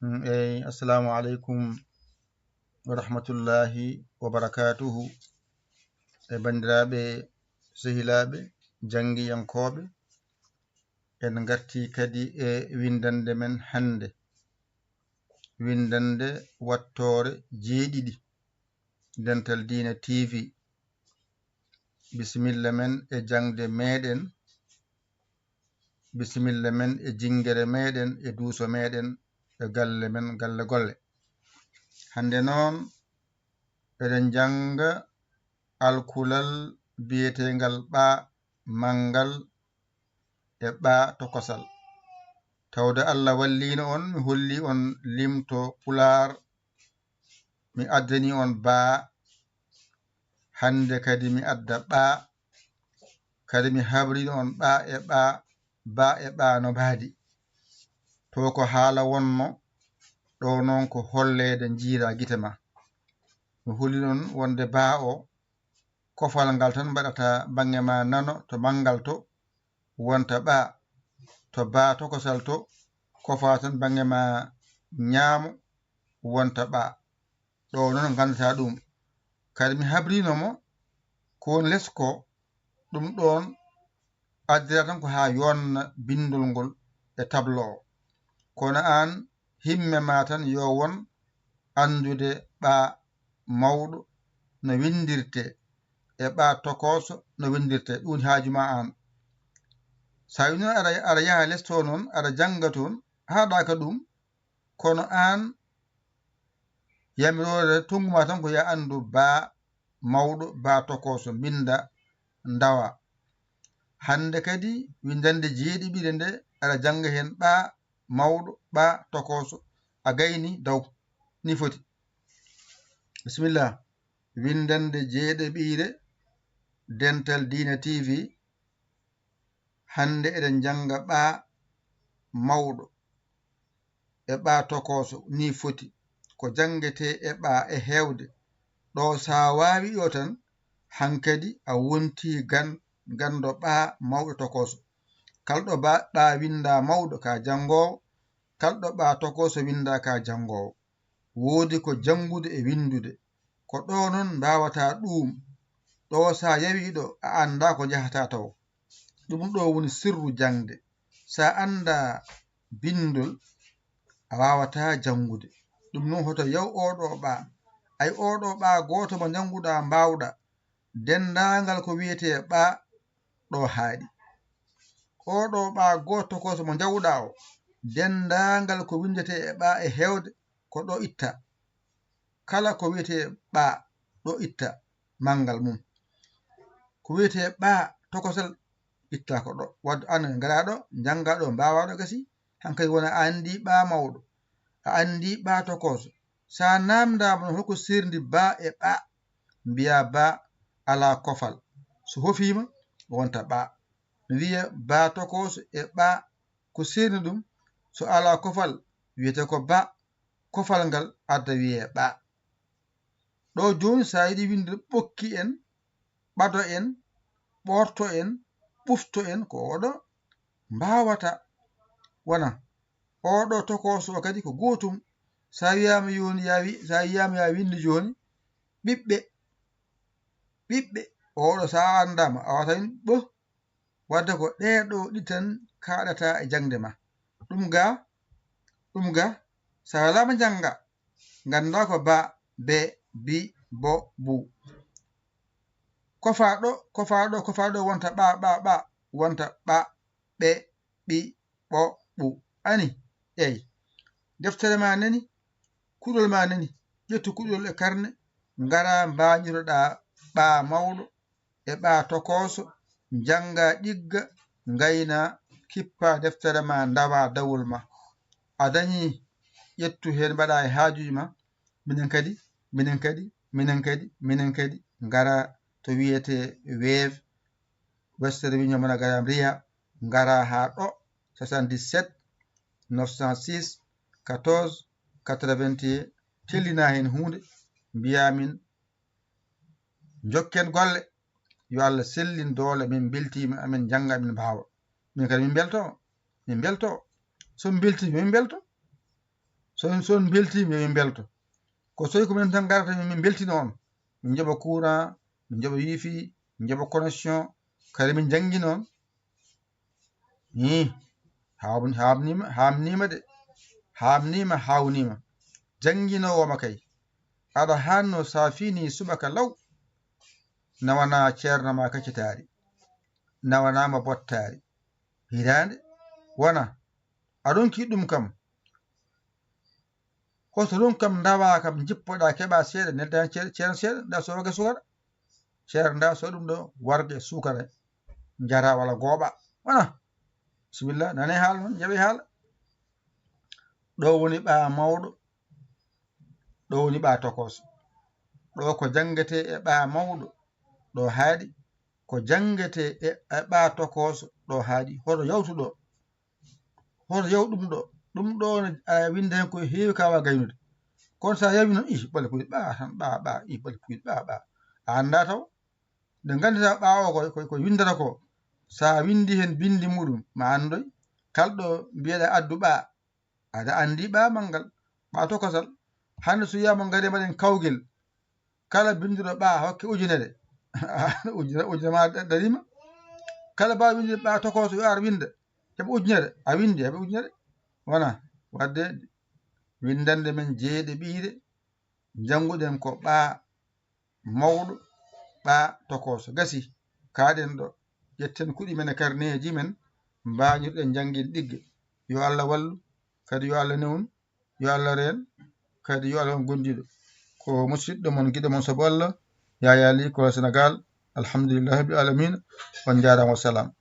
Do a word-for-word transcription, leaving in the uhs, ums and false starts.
Mm, eyi, assalamu aleykum wa rahmatullahi wa barakatuhu. E banndiraaɓe, sehilaaɓe, janngiyankooɓe, en ngartii kadi e winndannde men hannde. Winndannde wattoore jeeɗiɗi, Dental Diine T V. Bisimilla men e jaŋde meɗen. Bisimilla men e jinngere meɗen, e duuso meɗen, e galle men, galle golle. Hannde noon, eɗen njannga alkulal biyeteengal ɓaa manngal e ɓaa tokosal. Tawde Allah walliino on, mi holli on limto Pulaar, mi addani on baa. Hannde kadi mi adda ɓaa, kadi mi habrino on ɓaa e ɓaa, baa e ɓaa no mbaadi. To ko haala wonno, ɗo noon ko holleede njiira gite ma. Mi holli on wonde baa o, kofal ngal tan mbaɗata baŋnge ma nano to manngal to, wonta ɓaa. To baa tokosal to, kofa tan baŋnge ma ñaamo, wonta ɓaa. Ɗo noon nganndata ɗum. Kadi mi habrino mo ko woni les ko, ɗum ɗoon addira tan ko haa yonna binndol ngol e tablo o. Kono aan, himme ma tan yo won anndude ɓaa mawɗo no winndirtee e ɓaa tokooso no winndirtee. Ɗum woni haaju ma aan. So a wi noon aɗa, aɗa yaha les to noon, aɗa jannga toon, haaɗaaka ɗum, kono aan, yamiroore tonngu ma tan ko yo a anndu baa mawɗo, baa tokooso, mbinnda, ndawa. Hannde kadi, winndannde jeeɗiɓire nde, aɗa jannga heen ɓaa mawɗo, ɓaa tokooso, a gayni, daw. Ni foti. Bisimilla. Winndannde jeeɗiɓire, Dental Diine T V. Hannde eɗen njannga ɓaa mawɗo e ɓaa tokooso, ni foti. Ko janngetee e ɓaa e heewde. Ɗo, so a waawi ɗo tan, hankadi a wontii gan-, ganndo ɓaa mawɗo tokooso. Kala ɗo ba-, ɓaa winndaa mawɗo ka janngoowo, kala ɗo ɓaa tokooso winndaa ka janngoowo. Woodi ko janngude e winndude. Ko ɗo noon mbaawataa ɗuum. Ɗo so a yawii ɗo, a anndaa ko njahataa tawo. Ɗum ɗo woni sirru jaŋde. So a anndaa binndol, a waawataa janngude. Ɗum noon hoto yaw oo ɗo ɓaa. Ay oo ɗo ɓaa gooto mo njannguɗaa mbaawɗaa. Denndaangal ko wiyetee ɓaa ɗo haaɗi. Oo ɗo ɓaa gooto ko so mo njawɗaa o. Denndaangal ko winndetee e ɓaa e heewde ko ɗo itta. Kala ko wiyetee ɓaa ɗo itta manngal mum. Ko wiyetee ɓaa tokosal itta ko ɗo. Wadde aan ngara ɗo, njannga ɗo, mbaawa ɗo gasi. Hankadi wona a anndi ɓaa mawɗo, a anndi ɓaa tokooso. So a naamndaama noon holko seerndi baa e ɓaa, mbiyaa baa alaa kofal. So hofiima, wonta ɓaa. Wiya baa tokooso e ɓaa ko seerni ɗum. So alaa kofal, wiyetee ko baa, kofal ngal adda wiyee ɓaa. Ɗo jooni so a yiɗi winnde ɓokki en, ɓado en, ɓoorto en, ɓufto en, ko oɗo mbaawata. Wona oɗo tokooso o kadi ko gootum. So a wiyaama yooni, ya wi-, so a wiyaama ya winndu jooni, ɓiɓɓe, ɓiɓɓe, oɗo so a anndaama, a waawata winnde ɓo. Wadde ko ɗee ɗo ɗi tan kaaɗata e jaŋde ma. Ɗum ga, ɗum ga, so a welaama njannga, ngannda ko ba, be, bi, bo, bu. Kofaa ɗo, kofaa ɗo, kofaa ɗo wonta ɓa, ɓa, ɓa, wonta ɓa, ɓe, ɓi, ɓo, ɓu. Ani, eey. Deftere ma nani, kuɗol ma nani. Ƴettu kuɗol e karne, ngara mbañiroɗaa ɓa mawɗo e ɓa tokooso, njannga ɗigga, ngayna, kippa deftere ma, ndawa dawol ma. A dañi, ƴettu heen mbaɗa e haajuuji ma. Minen kadi, minen kadi, minen kadi, minen kadi, ngara to wiyetee Wave, Western Union, Monogram, Ria, ngara haa ɗo, soixante-dix-sept, neuf cent six, quatorze, quatre-vingt-un, tellina heen huunde, mbiyaa min, njokken golle, yo Allah sellin doole, min mbeltiima, amin njannga, amin mbaawa. Min kadi min mbelto, min mbelto. So min mbeltiima, min mbelto. So on, so on mbeltiima, yo min mbelto. Ko soy ko min tan ngarata, min mbeltina on. Min njoɓa courant, min njoɓa wifi, min njoɓa connexion, kadi min njanngina on. Ih, haam-, haamniima, haamniima de. Haamniima, haawniima. Jannginoowo ma kay. Aɗa haanno sa fini subaka law. Nawana ceerno ma kacitaari. Nawana ma bottaari. Hiraande wona. A ronki ɗum kam. Hoto ɗum kam ndawa kam jippoɗa keɓa seeɗa, nelda hen ceer-, ceer-, seeɗa, nda so waga sukara. Ceer nda so ɗum ɗo warde sukara. Njara wala gooɓa. Wona. Bismillah, nane haala noon, jaɓe haala. Ɗo woni ɓa mawɗo. Ɗo woni ɓa tokooso. Ɗo ko janngete e ɓa mawɗo. Ɗo haaɗi. Ko janngete e, e ɓa tokooso. Ɗo haaɗi. Hoto yawtu ɗo. Hoto yaw ɗum ɗo. Ɗum ɗo no, a winnda heen ko heewi ka waawa gaynude. Kono so a yawi noon, ih, ɓole puy ɓa, tan ɓa, ɓa, ih, ɓole puy ɓa, ɓa. A annda taw. Nde nganndata ɓa o ko, ko, ko winndata ko. So a winndi heen binndi muɗum, ma anndoy. Kala ɗo mbiyeɗa addu ɓa, aɗa anndi ɓa manngal, ɓa tokosal. Hannde so wiyama ngare mbaɗen kawgel. Kala binnduɗo ɓa hokke ujunere. Ujunere, ujunere ma da-, darima. Kala ba winndi ɓa tokooso yo ar winnda. Heɓa ujunere, a winndi, heɓa ujunere. Wona, wadde winndande men jeeɗe ɓiyre, njannguɗen ko ɓa mawɗo, ɓa tokooso. Gasi, kaaɗen ɗo. Ƴetten kuɗi men e karneeji men, mbañirɗen njanngin ɗigge. Yo Allah wallu, kadi yo Allah newnu, yo Allah reen, kadi yo Allah on gondiiɗo. Ko musiɗɗo mon, giɗo mon, sabu Allah, Yaya Ly, ko Sénégal. Alhamdulillahi rabbil alamina. On njaaraama, wassalam.